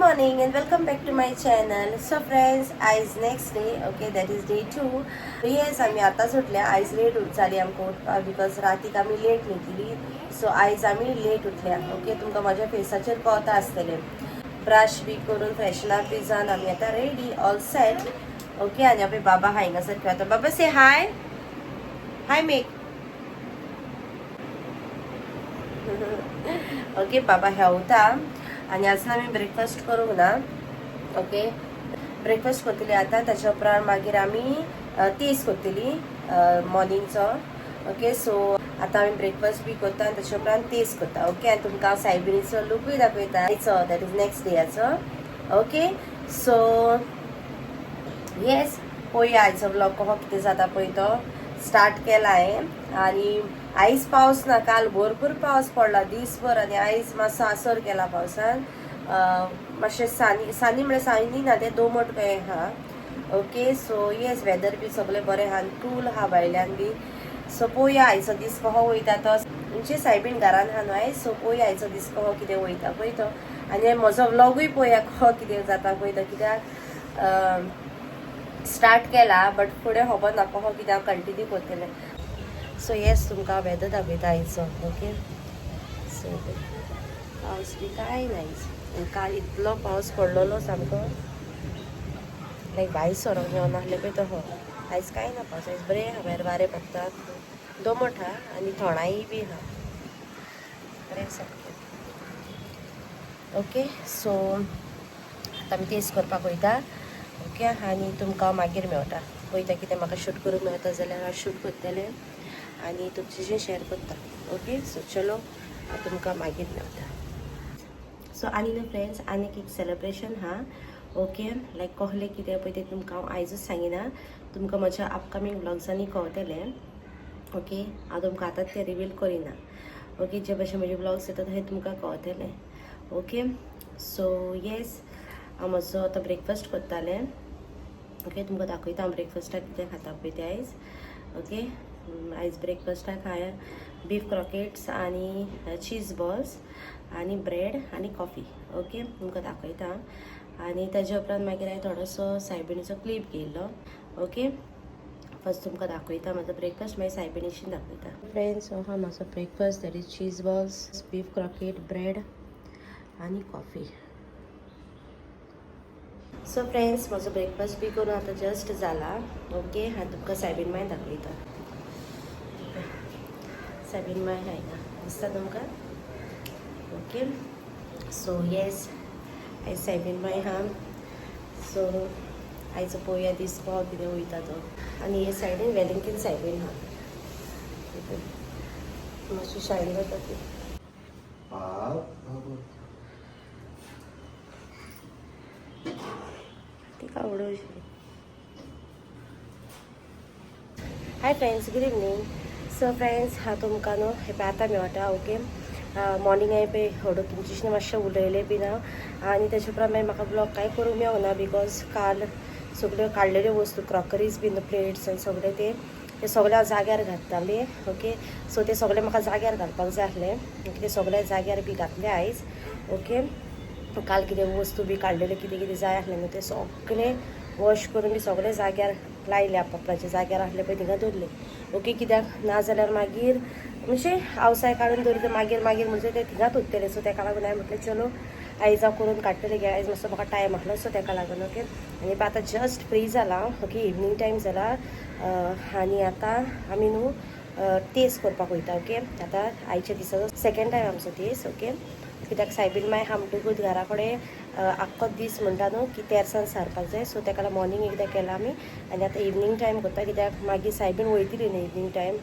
Morning and welcome back to my channel. So friends, आयज next day, okay, that is day 2. Yes, आमी आतांच उठल्या. आयज late जाली आमकां उठपाक because रातीक आमी लेट न्हिदली. सो आयज आमी लेट उठल्या. ओके, तुमकां म्हज्या फेसाचेर कळता आसतलें. ब्रश बी करून फ्रेशन अप बी जावन आमी आतां रेडी, ऑल सेट. ओके, आनी आपले बाबा हा हिंगासर खेळता. बाबा, से हाय. हाय मेक. ओके, बाबा हेवता आनी अजून आमी ब्रेकफास्ट करूंक ना. ओके, ब्रेकफास्ट करतली आतां. ताच्या उपरांत मागीर आमी तेस करतली मॉर्निंगचो. ओके, सो आतां आमी ब्रेकफास्ट बी करता आनी ताच्या उपरांत तेस करता. ओके, आनी तुमकां हांव सायबिणीचो लुकूय दाखयता आयचो, that is next डेयाचो. ओके, सो येस, पळोवया आयचो व्लॉग कसो कितें जाता पळय. तो स्टार्ट केला हांवें. आनी आयज पावस ना. काल भरपूर पावस पडला दीसभर आनी आयज मातसो आसर केला पावसान. मातशें सानी सानी म्हळ्यार सानी ना, तें दोमट कशें आहा. ओके, सो येस, वेदर बी सगळें बरें आहा आनी कूल आहा भायल्यान बी. सो पळोवया आयचो दीस कसो वयता तो. म्हणजे सायबीण घरान आहा न्हू आयज, सो पळोवया आयचो दीस कसो कितें वयता पळय तो. आनी म्हजो व्लॉगूय पळोवया कसो कितें जाता पळय तो, कित्याक स्टार्ट केला बट फुडें खबर ना कसो कितें हांव कंटिन्यू करतलें. सो येस, तुमकां वेदर दाखयता आयचो. ओके, सो पावस बी कांय ना आयज. काल इतलो पावस पडलेलो सामको, लायक भायर सरोंक मेळनासलें पळय तसो. आयज कांय ना पावस. आयज बरें आहा भायर, वारें पडटा, दोमट आहा आनी थोंडाय बी आहा बरें सारकें. ओके, सो आतां आमी तेस करपाक वयता. ओके, आनी तुमकां मागीर मेळटा. पळयता कितें म्हाका शूट करूंक मेळटा जाल्यार हांव शूट करतलें आनी तुमचे शेअर करता. ओके, सो चलो, हांव तुमकां मागीर मेळटा. सो आनी न्हू फ्रेंड्स, आनीक एक सेलिब्रेशन आहा. ओके, लायक कहलें कितें पळय तें तुमकां हांव आयजूच सांगिना, तुमकां म्हज्या अपकमींग व्लॉग्सांनी कळटलें. ओके, हांव तुमकां आतांच तें रिवील करिना. ओके, जे भशेन म्हजे व्लॉग्स येता तशें तुमकां कळटलें. ओके, सो येस, हांव म्हजो आतां ब्रेकफास्ट करतालें. ओके, तुमकां दाखयता हांव ब्रेकफास्टाक कितें खाता पळय तें आयज. ओके, आयज ब्रेकफास्टाक हांवें बीफ क्रॉकेट्स आनी चीज बॉल्स आनी ब्रेड आनी कॉफी. ओके, तुमकां दाखयता. आनी ताज्या उपरांत मागीर हांवें थोडोसो सायबिणीचो क्लिप घेयल्लो. ओके, फर्स्ट तुमकां दाखयता म्हजो ब्रेकफास्ट, मागीर सायबिणीशी दाखयता. फ्रेंड्स, हो हा म्हजो breakfast, that is cheese balls, beef croquette, bread आनी कॉफी. सो फ्रेंड्स, म्हजो ब्रेकफास्ट बी करून आतां जस्ट जाला. ओके, हांव तुमकां सायबीण माय दाखयता. सायबीण माय हांगा दिसता तुमकां. ओके, सो येस, आयज सायबीण माय आहा. सो आयचो पळोवया दीस कसो कितें वयता तो. आनी हे सायडीन वेलिंगटीन सायबीण आहा, मातशी शायन जाता ती. बाबा. तिका उडोवची. Hi friends, good evening. So friends, हांव तुमकां न्हू हे पळय आतां मेळटा. ओके, मॉर्निंग हांवें पळय हडू तुमच्याशी मातशें उलयलें बी ना आनी ताच्या उपरांत मागीर म्हाका ब्लॉग कांय करूंक मेळना ना because काल सगळ्यो काडलेल्यो वस्तू, क्रॉकरीज बीन, प्लेट्स आनी सगळें तें ते सगळें हांव जाग्यार घाततालें. ओके, सो ते सगळें म्हाका जाग्यार घालपाक जाय आसलें. ते सगळें जाग्यार बी घातलें आयज. ओके, काल कितें वस्तू बी काडलेल्यो कितें कितें जाय आसलें न्हू तें सगळें वॉश करून बी सगळें जाग्यार लायलें, आपापल्याच्या जाग्यार आसलें पळय थिंगा दवरलें. ओके, कित्याक ना जाल्यार मागीर म्हणजे आवसाय काडून दवरलें मागीर मागीर म्हणजे तें थिंगाच उरतलें. सो तेका लागून हांवें म्हटलें चलो आयज हांव करून काडटलें गे, आयज मातसो म्हाका टायम आसलो, सो तेका लागून. ओके, आनी आतां जस्ट फ्री जाला. ओके, इवनींग टायम जाला आनी आतां आमी न्हू तेस करपाक वयता. ओके, आतां आयच्या दिसाचो सेकेंड टायम आमचो तेस. ओके, कित्याक सायबीण माय आहा म्हणटकूच घरा कडेन आख्खो दीस म्हणटा न्हू की तेरसान सारपाक जाय. सो तेका लागून मॉर्निंग एकदां केला आमी आनी आतां इवनींग टायम करता, कित्याक मागीर सायबीण वयतली न्हू इवनींग टायम.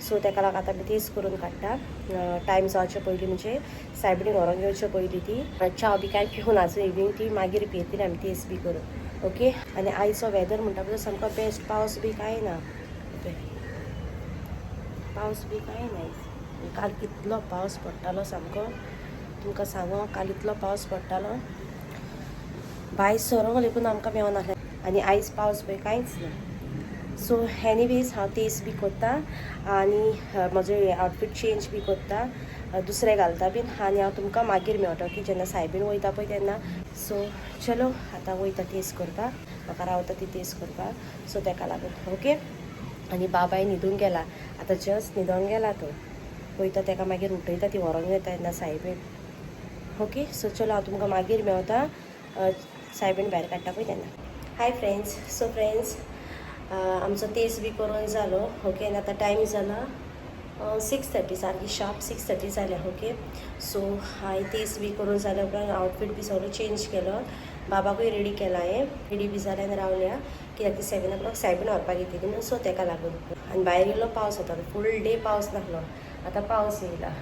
सो तेका लागून आतां आमी तेस करून काडटा टायम जावचे पयलीं, म्हणजे सायबिणीक व्हरोंक येवचे पयलीं. ती च्या बी कांय पिवन आजून इवनींग ती मागीर पियेतली आमी तेस बी करून. ओके, आनी आयचो वेदर म्हणटा पळय सामको बेस्ट, पावस बी कांय ना. ओके, पावस बी कांय ना. काल कितलो पावस पडटालो सामको, तुमकां सांगो, काल इतलो पावस पडटालो भायर सरोंक लेगून आमकां मेळनासलें. आनी आयज पावस पळय कांयच ना. सो एनिवेज, हांव तेस बी कोत्ता आनी म्हजो आउटफीट चेंज बी कोत्ता, दुसरें घालता बीन आनी हांव तुमकां मागीर मेळटा की जेन्ना सायबीण वयता पळय तेन्ना. सो चलो, आतां वयता तेस करपाक. म्हाका रावता ती तेस करपाक, सो तेका लागून. ओके, आनी बाबाय न्हिदूंक गेला आतां, जस्ट न्हिदोन गेला तो. वयता तेका मागीर उठयता, ती व्हरोंक येता तेन्ना सायबीण. ओके, सो चलो, हांव तुमकां मागीर मेवता, सायबीण भायर काडटा पळय तेन्ना. Hi friends. सो फ्रेंड्स, आमचो तेस बी करून जालो. ओके, आनी आतां टायम जाला 6:30, सारकी शार्प 6:30 जाल्या. ओके, सो हांवें तेस बी करून जाल्या उपरांत आउटफीट बी सगळो चेंज केलो. बाबाकूय रेडी केला हांवें. रेडी बी जाल्या आनी रावल्या, कित्याक ती 7 ओ क्लॉक सायबीण व्हरपाक येतली न्हू, सो तेका लागून. आनी भायर येयलो पावस. आतां फूल डे पावस नासलो, आतां पावस येयला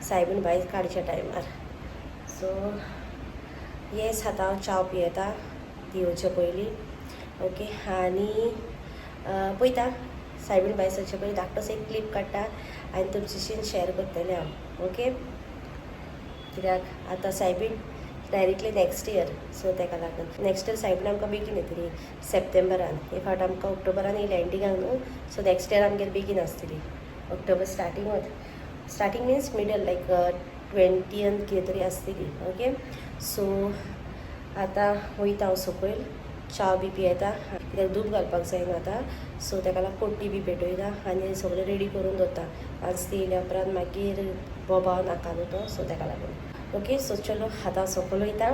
सायबीण भायर काडच्या टायमार. सो येस, आतां हांव च्याव पियेता ती येवचे पयलीं. ओके, आनी पळयता, सायबीण भायर सरचे पयलीं धाकटोसो एक क्लिप काडटा आनी तुमच्याशीन शेअर करतलें हांव. ओके, कित्याक आतां सायबीण डायरेक्टली नेक्स्ट इयर, सो तेका लागून नेक्स्ट इयर सायबीण आमकां बेगीन येतली सप्टेंबरान. हे फावट आमकां ऑक्टोबरान येयली एंडिंगाक न्हू, सो नेक्स्ट इयर आमगेर बेगीन आसतली, ऑक्टोबर स्टार्टिंगूच, स्टार्टींग मिन्स मिडल, लायक 20 कितें तरी आसतली. ओके, सो आतां वयता हांव सकयल, च्या बी पियेता, कित्याक धूप घालपाक जाय न्हू आतां. सो तेका लागून कोट्टी बी पेटयता आनी सगळें रेडी करून दवरता. आज ती येयल्या उपरांत मागीर बोबाव नाका न्हू तो, सो तेका लागून. ओके, सो चलो, आतां सकयल वयता,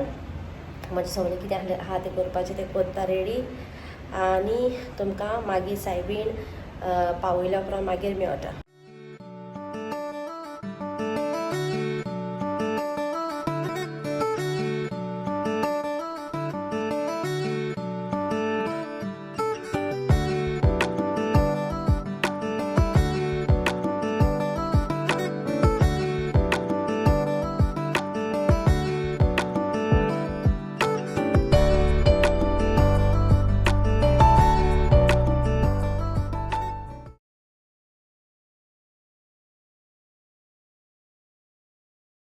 म्हजें सगळें कितें आहा तें करपाचें तें करता रेडी आनी तुमकां मागीर सायबीण पावयल्या उपरांत मागीर मेळटा.